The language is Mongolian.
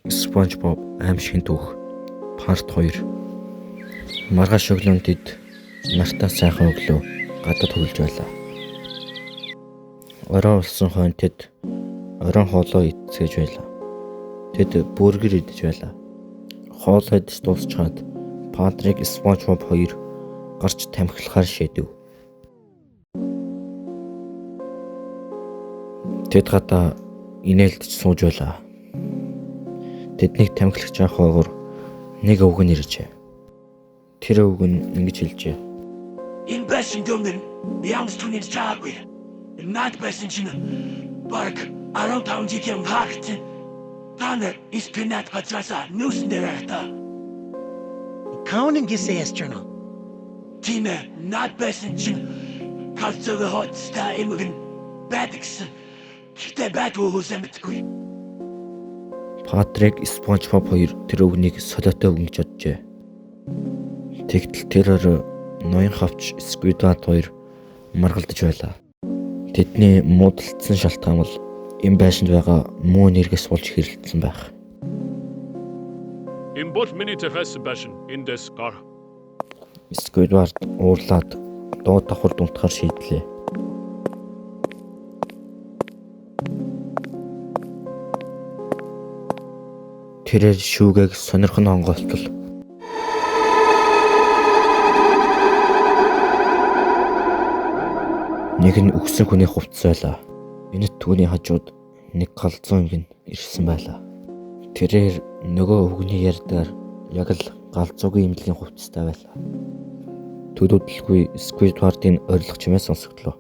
SpongeBob аимшигын түүх Part 2. Маргааш өглөө тэд нартай сайхан өглөө гадаа төвлөж байлаа. Орой болсон хойно тэд оройн хоолоо идцээж байлаа. Тэд бургер идэж байлаа. Хоолоо идэж дуусчаад Патрик, SpongeBob хоёр гарч тамхилахаар шийдэв. Тэд гадаа инээлдэж сууж байлаа. Тэднийг тамхилагч хойгоор нэг өвгөн иржээ. Тэр өвгөн ингэж хэлжээ. Энэ байсан дөмнөр ямс түүний чаагүй. Наад байсан чинь бараг 15 жилийн хаагцсан. Та нар испинат газраасаа нүүсэн дээр та. Conan Gisas Journal. Тийм ээ, наад байсан чинь калцог хоттой эмгэн байдаг гэсэн. Гэтэ байдгүй хүмүүсээ мэдгүй. Патрик, SpongeBob хоёр тэр өвгнийг солиотой өвгөн гэж боджээ. Тэгтэл тэр орой ноён хавч Squidward хоёр маргалдаж байлаа. Тэдний муудалцсан шалтгаан бол энэ байшинд байгаа муу нэргээс болж хэрэлдсэн байх. Энэ бол миний захиалсан байшин. Эндээс гар. Squidward уурлаад дуу давхар дунтахаар шийдлээ. Тэрээр шүүгээг сонирхон онгойлтол. Нэг нь үхсэн хүний хувцас байлаа. Энэт түүний хажууд нэг галзуу өнгөн ирсэн байлаа. Тэрээр нөгөө өвгөний ярьдгаар яг л галзуугийн имлэгийн хувцастай байлаа. Төлөвлөлгүй Squidward-ын орилох чимээ сонсогдлоо.